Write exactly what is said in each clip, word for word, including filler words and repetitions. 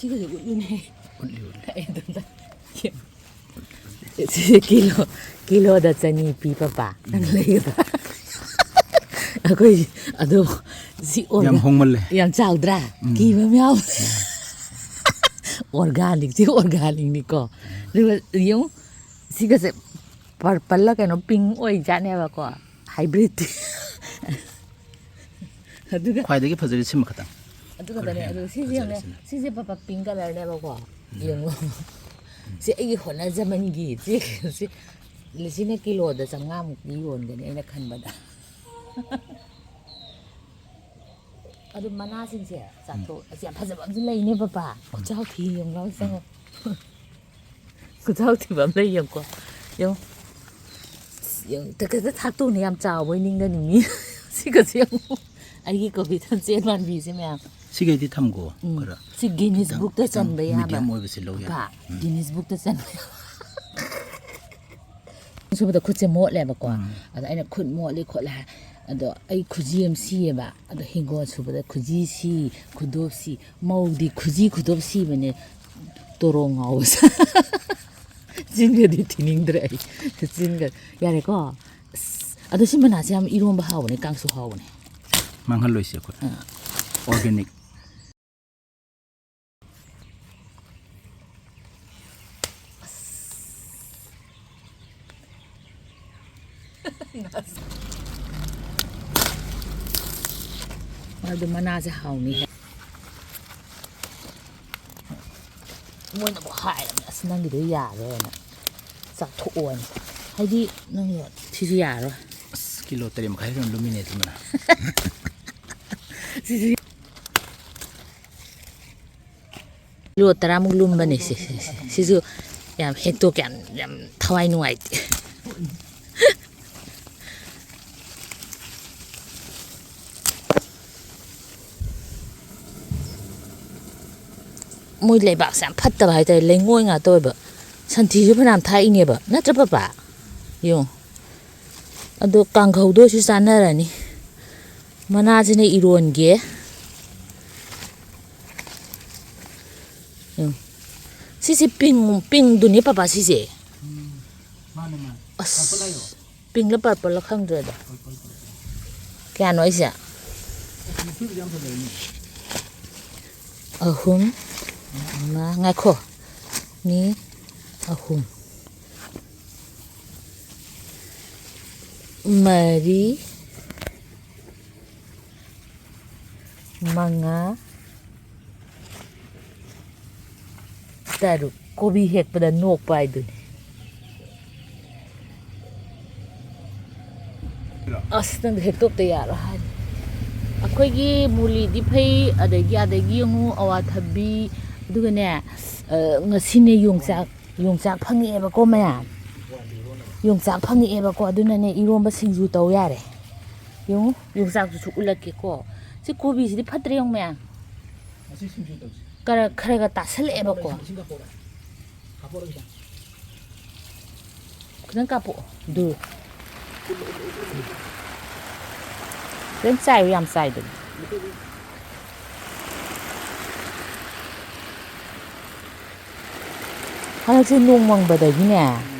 ꯁꯤꯒꯁꯦ ꯎꯠꯂꯨꯅꯦ꯫ ꯎꯠꯂꯤ, ꯎꯠꯂꯤ꯫ ꯑꯩ ꯑꯗꯨꯝꯇ ꯌꯦꯡ-, ꯁꯤꯁꯦ ꯀꯤꯂꯣ, ꯀꯤꯂꯣꯗ ꯆꯅꯤ ꯄꯤ, ꯄꯄꯥ꯫ ꯅꯪ ꯂꯩꯒꯗ꯭ꯔꯥ? ꯑꯩꯈꯣꯏ ꯑꯗꯣ ꯁꯤ ꯌꯥꯝ ꯑꯣꯔꯒꯥ-, ꯍꯣꯡꯃꯜꯂꯦ꯫ ꯌꯥꯝ ꯆꯥꯎꯗ꯭ꯔꯥ? ꯎꯝ꯫ ꯀꯤꯕ ꯑꯃ ꯌꯥꯎ-, organic ꯁꯤ organic ꯅꯤꯀꯣ꯫ ꯑꯗꯨꯒ ꯌꯦꯡꯉꯨ, ꯁꯤꯒꯁꯦ purple ꯂ ꯀꯩꯅꯣ pink ꯑꯣꯏꯖꯥꯠꯅꯦꯕꯀꯣ, hybrid꯫ ꯑꯗꯨꯒ ꯈ꯭ꯋꯥꯏꯗꯒꯤ ꯐꯖꯔꯤ ꯁꯤꯃ ꯈꯛꯇꯪ꯫ ꯑꯗꯨ ꯈꯛꯇꯅꯦ꯫ ꯈꯔ ꯍꯦꯟꯅ ꯑꯗꯨ ꯁꯤꯁꯦ ꯌꯦꯡꯉꯨꯅꯦ꯫ ꯐꯖꯔꯤꯁꯤꯅ꯫ ꯁꯤꯁꯦ ꯄꯄꯥ pink colour ꯅꯦꯕꯀꯣ꯫ ꯎꯝ꯫ ꯌꯦꯡꯉꯣ꯫ ꯁꯤ ꯑꯩꯒꯤ ꯍꯣꯠꯅꯖꯃꯟꯒꯤ꯫ ꯁꯤ, ꯁꯤ, ꯁꯤꯅ ꯀꯤꯂꯣꯗ ꯆꯥꯝꯃꯉꯥꯃꯨꯛꯇꯤ ꯌꯣꯟꯒꯅꯤ ꯑꯩꯅ ꯈꯟꯕꯗ꯫ ꯑꯗꯨ ꯃꯅꯥꯁꯤꯡꯁꯦ ꯆꯥꯊꯣꯛ-, ꯑꯁ, ꯌꯥꯝ ꯐꯖꯕ ꯑꯃꯁꯨ ꯂꯩꯅꯦ, ꯄꯄꯥ꯫ ꯈꯨꯠꯆꯥꯎ ꯊꯤ ꯌꯦꯡꯉꯨ ꯂꯥꯎ, ꯆꯪꯉꯣ꯫ ꯈꯨꯠꯆꯥꯎ ꯊꯤꯕ ꯑꯃ ꯂꯩ, ꯌꯦꯡꯉꯨꯀꯣ꯫ ꯌꯦꯡꯉꯨ꯫ ꯑꯁ, ꯌꯦꯡꯉꯨ, ꯇ-, ꯇ-, ꯇ-, ꯊꯥꯛꯇꯣꯛꯅꯦ, ꯌꯥꯝ ꯆꯥꯎꯕꯣꯏ ꯅꯤꯡꯗꯅꯤ ꯃꯤ꯫ ꯁꯤꯒꯁꯦ ꯌꯦꯡꯉꯨ꯫ ꯑꯩꯒꯤ ꯀꯣꯕꯤ ꯊꯝꯆꯦꯠ ꯃꯥꯟꯕꯤꯁꯦ ꯃꯌꯥꯝ꯫ ꯁꯤꯈꯩꯗꯤ ꯊꯝꯈꯣ, ꯎꯝ꯫ ꯈꯔ꯫ ꯁꯤ Guinness ꯈꯤꯇꯪ, Book ꯇ ꯈꯤꯇꯪ ꯆꯟꯕ ꯌꯥꯕ꯫ Medium ꯑꯣꯏꯕꯁꯦ ꯂꯧ ꯌꯥꯏ꯫ ꯄꯥ, ꯎꯝ꯫ Guinness Book ꯇ ꯆꯟꯕ ꯌꯥꯕ꯫ ꯁꯨꯕꯗ ꯈꯨꯠꯁꯦ ꯃꯣꯠꯂꯦꯕꯀꯣ꯫ ꯎꯝ꯫ ꯑꯗ ꯑꯩꯅ ꯈꯨꯠ ꯃꯣꯠꯂꯤ ꯈꯣꯠꯂꯤ ꯍꯥꯏ꯫ ꯑꯗꯣ ꯑꯩ ꯈꯨꯖꯤ ꯑꯃ ꯁꯤꯌꯦꯕ꯫ ꯑꯗꯣ ꯍꯤꯡꯒꯣꯜ ꯁꯨꯕꯗ ꯈꯨꯖꯤ ꯁꯤ, ꯈꯨꯗꯣꯞ ꯁꯤ, ꯃꯧꯗꯤ ꯈꯨꯖꯤ ꯈꯨꯗꯣꯞ ꯁꯤꯕꯅꯦ꯫ ꯇꯣꯔꯣꯡ ꯉꯥꯎꯕꯁꯦ꯫ ꯆꯤꯟꯒꯗꯤ ꯊꯤꯅꯤꯡꯗ꯭ꯔꯦ ꯑꯩ꯫ ꯆꯤꯟꯒ-, ꯌꯥꯔꯦꯀꯣ꯫ ꯑꯁ, ꯑꯗꯣ ꯁꯤ ꯃꯅꯥꯁꯦ ꯌꯥꯝ ꯏꯔꯣꯝꯕ ꯍꯥꯎꯕꯅꯦ, ꯀꯥꯡꯁꯨ ꯍꯥꯎꯕꯅꯦ꯫ ꯃꯥꯡꯍꯜꯂꯣꯏꯁꯦ ꯑꯩꯈꯣꯏ꯫ ꯑꯥ꯫ Organic꯫ ꯑꯗꯨ ꯃꯅꯥꯁꯦ ꯍꯥꯎꯅꯤꯍꯦ꯫ ꯃꯣꯏꯅꯕꯨ ꯍꯥꯏꯔꯕꯅꯦ, "ꯑꯁ, ꯅꯪꯒꯤꯗꯣ ꯌꯥꯔꯣꯏꯅ, ꯆꯥꯊꯣꯛꯑꯣꯅ"꯫ ꯍꯥꯏꯗꯤ, ꯅꯪꯒꯤꯗꯣ ꯁꯤꯁꯨ ꯌꯥꯔꯔꯣꯏ꯫ ꯑꯁ, ꯀꯤꯂꯣ ꯇꯔꯦꯠ ꯃꯈꯥꯏ ꯈꯛꯇꯪ ꯂꯨꯝꯃꯤꯅꯦ ꯑꯗꯨꯃꯅ꯫ ꯁꯤꯁꯨ ꯀꯤꯂꯣ ꯇꯔꯥꯃꯨꯛ ꯂꯨꯝꯕꯅꯦ ꯁꯤ, ꯁꯤ, ꯁꯤ꯫ ꯁꯤꯁꯨ ꯌꯥꯝ ꯍꯦꯛꯇꯣꯛꯀꯦ ꯌꯥꯝ, ꯌꯥꯝ ꯊꯋꯥꯏ ꯅꯨꯡꯉꯥꯏꯇꯦ꯫ ꯃꯣꯏ ꯂꯩꯕꯥꯛꯁꯦ ꯌꯥꯝ ꯐꯠꯇꯕ ꯍꯥꯏꯇꯥꯔꯦ, ꯂꯩꯉꯣꯏ ꯉꯥꯛꯇ ꯑꯣꯏꯕ꯫ ꯁꯟꯊꯤꯁꯨ ꯐꯅꯌꯥꯝ ꯊꯥꯛꯏꯅꯦꯕ, ꯅꯠꯇ꯭ꯔ ꯄꯄꯥ? ꯌꯦꯡꯉꯣ꯫ ꯑꯗꯣ ꯀꯥꯡꯍꯧꯗ ꯑꯣꯏꯁꯨ ꯆꯥꯅꯔꯅꯤ꯫ ꯃꯅꯥꯁꯤꯅ ꯏꯔꯣꯟꯒꯦ꯫ ꯁꯤꯁꯦ ꯄꯤꯡ, ꯄꯤꯡꯗꯨꯅꯦ ꯄꯥꯄꯥ ꯁꯤꯁꯦ꯫ ꯎꯝ, ꯃꯥꯅꯦ, ꯃꯥꯅꯦ꯫ ꯑꯁ, ꯄꯔꯄꯜ ꯍꯥꯏꯌꯣ꯫ ꯄꯤꯡꯂ ꯄꯔꯄꯜꯂ ꯈꯪꯗ꯭ꯔꯦꯗ꯫ Purple, purple. ꯀꯌꯥꯅꯣ ꯑꯩꯁꯦ? ꯑꯁ, ꯃꯆꯨꯁꯦ ꯌꯥꯝ ꯐꯖꯩꯅꯦ꯫ ꯑꯍꯨꯝ, ꯑꯃ, ꯉꯥꯏꯈꯣ꯫ ꯑꯅꯤ, ꯑꯍꯨꯝ꯫ ꯃꯔꯤ, ꯃꯉꯥ, ꯇꯔꯨꯛ꯫ ꯀꯣꯕꯤ ꯍꯦꯛꯄꯗ ꯅꯣꯛꯄ ꯍꯥꯏꯗꯨꯅꯤ꯫ ꯑꯁ, ꯅꯪꯗꯤ ꯍꯦꯛꯇꯣꯛꯇ ꯌꯥꯔꯣꯏ ꯍꯥꯏꯅꯤ꯫ ꯑꯩꯈꯣꯏꯒꯤ ꯃꯨꯂꯤꯗꯤ ꯐꯩ, ꯑꯗꯒꯤ, ꯑꯗꯒꯤ ꯌꯦꯡꯉꯨ ꯑꯋꯥꯊꯕꯤ, ꯑꯗꯨꯒꯅꯦ, ꯑ, ꯉꯁꯤꯅꯦ ꯌꯣꯡꯆꯥꯛ, ꯌꯣꯡꯆꯥꯛ ꯐꯪꯉꯛꯑꯦꯕꯀꯣ ꯃꯌꯥꯝ꯫ ꯌꯣꯡꯆꯥꯛ ꯐꯪꯉꯛꯑꯦꯕꯀꯣ, ꯑꯗꯨꯅꯅꯦ ꯏꯔꯣꯝꯕ ꯁꯤꯡꯖꯨ ꯇꯧ ꯌꯥꯔꯦ꯫ ꯌꯦꯡꯉꯨ, ꯌꯣꯡꯆꯥꯛꯇꯨꯁꯨ ꯎꯠꯂꯛꯀꯦꯀꯣ꯫ ꯁꯤ ꯀꯣꯕꯤꯁꯤꯗꯤ ꯐꯠꯇ꯭ꯔꯦ ꯌꯦꯡꯉꯨ ꯃꯌꯥꯝ꯫ ꯉꯁꯤ ꯁꯤꯡꯖꯨ ꯇꯧꯁꯤ꯫ ꯈꯔ, ꯈꯔꯒ ꯇꯥꯁꯜꯂꯛꯑꯦꯕꯀꯣ꯫ ꯏꯁꯤꯡ, ꯏꯁꯤꯡ ꯀꯥꯞꯄꯛꯑꯣꯔꯥ? ꯀꯥꯞꯄꯛꯑꯣꯔꯥ ꯈꯤꯇꯪ? ꯈꯤꯇꯪ ꯀꯥꯞꯄꯛꯑꯣ꯫ ꯑꯗꯨ ꯈꯤꯇꯪ ꯆꯥꯏꯌꯨ, ꯌꯥꯝ ꯆꯥꯏꯗꯕ꯫ ꯍꯟꯗꯛꯁꯦ ꯅꯣꯡ ꯃꯪꯕꯗꯒꯤꯅꯦ,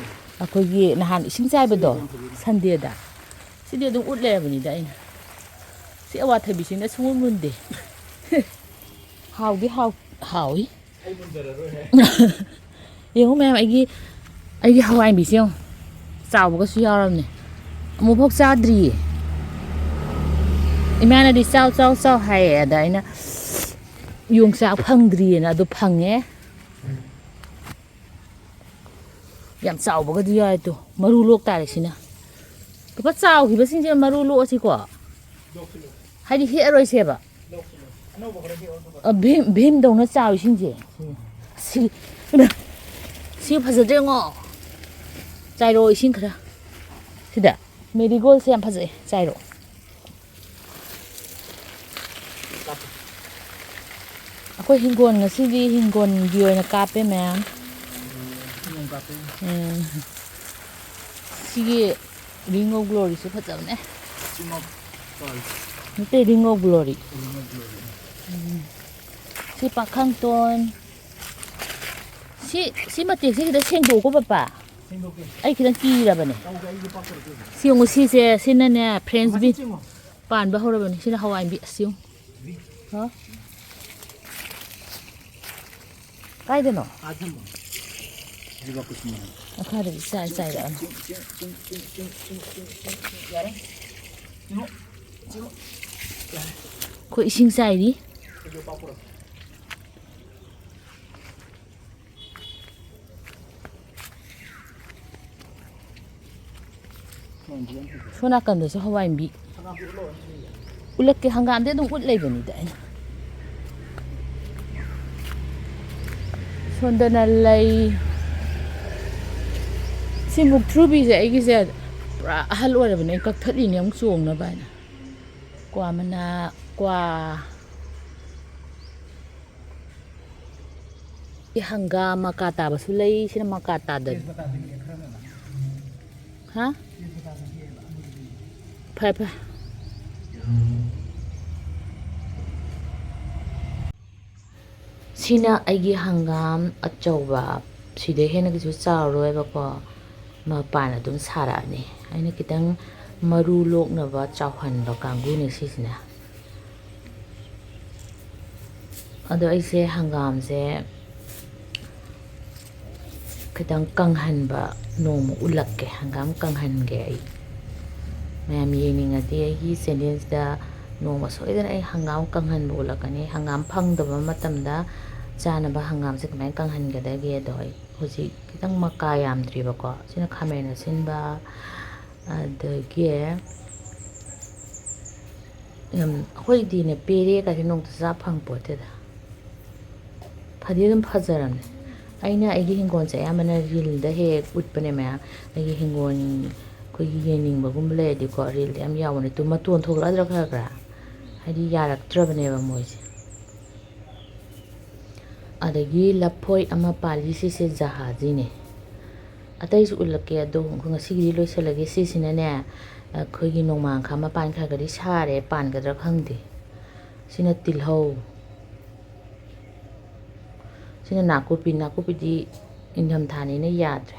ꯑꯩꯈꯣꯏꯒꯤ ꯅꯍꯥꯟ ꯏꯁꯤꯡ ꯆꯥꯏꯕꯗꯣ, ꯁꯟꯗꯦꯗ, ꯁꯤꯗꯤ ꯑꯗꯨꯝ ꯎꯠ ꯂꯩꯔꯕꯅꯤꯗ ꯑꯩꯅ꯫ ꯁꯤ ꯑꯋꯥꯊꯕꯤꯁꯤꯅ ꯁꯨꯡꯃꯨꯟ ꯃꯨꯟꯗꯦ꯫ ꯍꯥꯎꯗꯤ ꯍꯥꯎ-, ꯍꯥꯎꯏ꯫ ꯑꯩ ꯃꯨꯟꯖꯔꯔꯣꯏꯍꯦ꯫ ꯌꯦꯡꯉꯨ ꯃꯌꯥꯝ, ꯑꯩꯒꯤ, ꯑꯩꯒꯤ ꯍꯋꯥꯏꯕꯤꯁꯦ ꯌꯦꯡꯉꯨ, ꯆꯥꯎꯕꯒꯁꯨ ꯌꯥꯎꯔꯕꯅꯦ꯫ ꯑꯃꯨꯛꯐꯥꯎ ꯆꯥꯗ꯭ꯔꯤꯌꯦ꯫ ꯏꯃꯥꯅꯗꯤ "ꯆꯥꯎ, ꯆꯥꯎ, ꯆꯥꯎ" ꯍꯥꯏꯌꯦ꯫ ꯑꯗ ꯑꯩꯅ "ꯌꯣꯡꯆꯥꯛ ꯐꯪꯗ꯭ꯔꯤꯌꯦꯅ", ꯑꯗꯨ ꯐꯪꯉꯦ꯫ ꯌꯥꯝ ꯆꯥꯎꯕꯒꯗꯤ ꯌꯥꯎꯋꯦ ꯇꯨ꯫ ꯃꯔꯨ ꯂꯣꯛ ꯇꯥꯔꯦ ꯁꯤꯅ꯫ ꯂꯨꯄꯥ ꯆꯥꯎꯈꯤꯕꯁꯤꯡꯁꯦ ꯃꯔꯨ ꯂꯣꯛꯑꯁꯤꯀꯣ꯫ ꯍꯥꯏꯗꯤ ꯍꯦꯛꯑꯔꯣꯏꯁꯦꯕ꯫ ꯑ, ꯚꯤꯝ, ꯚꯤꯝꯗꯧꯅ ꯆꯥꯎ ꯏꯁꯤꯡꯁꯦ꯫ ꯁꯤ, ꯁꯤ ꯐꯖꯗ꯭ꯔꯦꯉꯣ꯫ ꯆꯥꯏꯔꯛꯑꯣ ꯏꯁꯤꯡ ꯈꯔ꯫ ꯁꯤꯗ ꯃꯦꯔꯤꯒꯣꯜꯁꯦ ꯌꯥꯝ ꯐꯖꯩ꯫ ꯆꯥꯏꯔꯛꯑꯣ꯫ ꯑꯩꯈꯣꯏ ꯍꯤꯡꯒꯣꯜ ꯉꯁꯤꯗꯤ ꯍꯤꯡꯒꯣꯜꯒꯤ ꯑꯣꯏꯅ ꯀꯥꯞꯄꯦ ꯃꯌꯥꯝ꯫ ꯎꯝ, ꯍꯤꯡꯒꯣꯜ ꯀꯥꯞꯄꯦ꯫ ꯎꯝ꯫ ꯁꯤꯒꯤ Ring of Gloryꯁꯨ ꯐꯖꯕꯅꯦ꯫ Ring of Pearl꯫ ꯅꯠꯇꯦ, Ring of Glory꯫ Ring of Glory꯫ ꯎꯝ꯫ ꯁꯤ ꯄꯥꯈꯪꯇꯣꯟ꯫ ꯁꯤ, ꯁꯤ ꯃꯇꯦꯛꯁꯦ ꯈꯤꯇ ꯁꯦꯡꯗꯣꯛꯎꯀꯣ, ꯄꯄꯥ꯫ ꯁꯦꯡꯗꯣꯛꯀꯦ꯫ ꯑꯩ ꯈꯤꯇꯪ ꯀꯤꯔꯕꯅꯦ꯫ ꯇꯧꯒꯦ, ꯑꯩꯁꯨ ꯄꯥꯛ ꯇꯧꯔꯛꯀꯦ꯫ ꯁꯤ ꯌꯦꯡꯉꯨ, ꯁꯤꯁꯦ, ꯁꯤꯅꯅꯦ, French bean ꯃꯁꯤ ꯆꯤꯡꯉꯣ꯫ ꯄꯥꯟꯕ ꯍꯧꯔꯕꯅꯤ꯫ ꯁꯤꯅ ꯍꯋꯥꯏ ꯃꯨꯕꯤ꯫ ꯑꯁꯤ ꯌꯦꯡꯉꯨ꯫ ꯍꯥ? ꯀꯥꯏꯗꯅꯣ? ꯑꯥ, ꯊꯝꯃꯣ꯫ ꯖꯤꯕꯥ ꯀꯨꯁꯨꯝ꯫ ꯃꯈꯥꯗꯒꯤ ꯆꯥꯏ ꯆꯥꯏꯔꯛꯑꯅꯨ꯫ ꯌꯥꯔꯦ꯫ ꯆꯤꯡꯉꯣ꯫ ꯆꯤꯡꯉꯣ꯫ ꯌꯥꯔꯦ꯫ ꯑꯩꯈꯣꯏ ꯏꯁꯤꯡ ꯆꯥꯏꯔꯤ꯫ ꯑꯩꯁꯨ ꯄꯥꯛ ꯄꯨꯔꯛꯀꯦ꯫ ꯁꯣꯝ ꯅꯥꯀꯟꯗꯁꯨ ꯍꯋꯥꯏ ꯃꯨꯕꯤ꯫ ꯎꯠꯂꯛꯀꯦ, ꯍꯪꯒꯥꯝꯗꯤ ꯑꯗꯨꯝ ꯎꯠ ꯂꯩꯕꯅꯤꯗ ꯑꯩꯅ꯫ ꯁꯣꯝꯗꯅ ꯂꯩ꯫ ꯁꯤ ꯃꯨꯛꯊ꯭ꯔꯨꯕꯤꯁꯦ ꯑꯩꯒꯤꯁꯦ ꯄꯨꯔꯥ ꯑꯍꯜ ꯑꯣꯏꯔꯕꯅꯦ꯫ ꯑꯩ ꯀꯛꯊꯠꯂꯤꯅꯦ ꯑꯃꯨꯛ ꯆꯣꯡꯅꯕ ꯍꯥꯏꯅ꯫ ꯀ꯭ꯋꯥ ꯃꯅꯥ, ꯀ꯭ꯋꯥ꯫ ꯍꯪꯒꯥꯝ ꯃꯀꯥ ꯇꯥꯕꯁꯨ ꯂꯩ꯫ ꯁꯤꯅ ꯃꯀꯥ ꯇꯥꯗꯕꯤ꯫ ꯍꯥ? ꯐꯔꯦ, ꯐꯔꯦ꯫ ꯁꯤꯅ ꯑꯩꯒꯤ ꯍꯪꯒꯥꯝ ꯑꯆꯧꯕ꯫ ꯁꯤꯗꯩ ꯍꯦꯟꯅ ꯀꯩꯁꯨ ꯆꯥꯎꯔꯣꯏꯕꯀꯣ꯫ ꯃꯄꯥꯟ ꯑꯗꯨꯝ ꯁꯥꯔꯛꯑꯅꯤ꯫ ꯑꯩꯅ ꯈꯤꯇꯪ ꯃꯔꯨ ꯂꯣꯛꯅꯕ ꯆꯥꯎꯍꯟꯕ ꯀꯥꯡꯕꯨꯅꯦ ꯁꯤꯁꯤꯅ꯫ ꯑꯗꯣ ꯑꯩꯁꯦ ꯍꯪꯒꯥꯝꯁꯦ ꯈꯤꯇꯪ ꯀꯪꯍꯟꯕ ꯅꯣꯡꯃ ꯎꯠꯂꯛꯀꯦ꯫ ꯍꯪꯒꯥꯝ ꯀꯪꯍꯟꯒꯦ ꯑꯩ꯫ ꯃꯌꯥꯝ ꯌꯦꯡꯅꯤꯡꯉꯗꯤ ꯑꯩꯒꯤ channelꯁꯤꯗ ꯅꯣꯡꯃ ꯁꯣꯏꯗꯅ ꯑꯩ ꯍꯪꯒꯥꯝ ꯀꯪꯍꯟꯕ ꯎꯠꯂꯛꯀꯅꯤ꯫ ꯍꯪꯒꯥꯝ ꯐꯪꯗꯕ ꯃꯇꯝꯗ ꯆꯥꯅꯕ ꯍꯪꯒꯥꯝꯁꯦ ꯀꯃꯥꯏꯅ ꯀꯪꯍꯟꯒꯗꯒꯦꯗꯣ ꯑꯩ ꯍꯧꯖꯤꯛ ꯈꯤꯇꯪ ꯃꯀꯥ ꯌꯥꯝꯗ꯭ꯔꯤꯕꯀꯣ꯫ ꯁꯤꯅ ꯈꯥꯃꯦꯟ ꯑꯁꯤꯟꯕ, ꯑꯗꯒꯤ ꯌꯥꯝ, ꯑꯩꯈꯣꯏꯗꯤꯅꯦ, ꯄꯦꯔꯦ ꯀꯥꯏꯁꯦ ꯅꯣꯡꯇ ꯆꯥ ꯐꯪ ꯄꯣꯠꯇꯦꯗ꯫ ꯐꯗꯤ ꯑꯗꯨꯝ ꯐꯖꯔꯝꯅꯦ꯫ ꯑꯩꯅ ꯑꯩꯒꯤ ꯍꯤꯡꯒꯣꯜꯁꯦ ꯑꯌꯥꯝꯕꯅ reelꯗ ꯍꯦꯛ ꯍꯦꯛ ꯎꯠꯄꯅꯦ ꯃꯌꯥꯝ꯫ ꯑꯩꯒꯤ ꯍꯤꯡꯒꯣꯜ ꯑꯩꯈꯣꯏꯒꯤ ꯌꯦꯡꯅꯤꯡꯕꯒꯨꯝꯕ ꯂꯩꯔꯗꯤꯀꯣ, reelꯗ ꯌꯥꯝ ꯌꯥꯎꯕꯅꯦ꯫ ꯇꯨ ꯃꯇꯣꯟ ꯊꯣꯛꯂꯛꯑꯗ꯭ꯔꯥ ꯈꯔ ꯈꯔ? ꯍꯥꯏꯗꯤ ꯌꯥꯔꯛꯇ꯭ꯔꯕꯅꯦꯕ ꯃꯣꯏꯁꯦ꯫ ꯑꯗꯒꯤ ꯂꯐꯣꯏ ꯑꯃ ꯄꯥꯜꯂꯤ, ꯁꯤꯁꯦ ꯖꯍꯥꯖꯤꯅꯦ꯫ ꯑꯇꯩꯁꯨ ꯎꯠꯂꯛꯀꯦ, ꯑꯗꯣ ꯉꯁꯤꯒꯤꯗꯤ ꯂꯣꯏꯁꯤꯜꯂꯒꯦ꯫ ꯁꯤꯁꯤꯅꯅꯦ, ꯑꯩꯈꯣꯏꯒꯤ ꯅꯣꯡꯃꯥꯡꯈꯥ ꯃꯄꯥꯟ ꯈꯔ ꯈꯔꯗꯤ ꯁꯥꯔꯦ, ꯄꯥꯟꯒꯗ꯭ꯔꯥ ꯈꯪꯗꯦ꯫ ꯁꯤꯅ ꯇꯤꯜꯍꯧ꯫ ꯁꯤꯅ ꯅꯥꯀꯨꯞꯄꯤ꯫ ꯅꯥꯀꯨꯞꯄꯤꯗꯤ ꯅꯤꯡꯊꯝꯊꯥꯅꯤꯅ ꯌꯥꯗ꯭ꯔꯦ꯫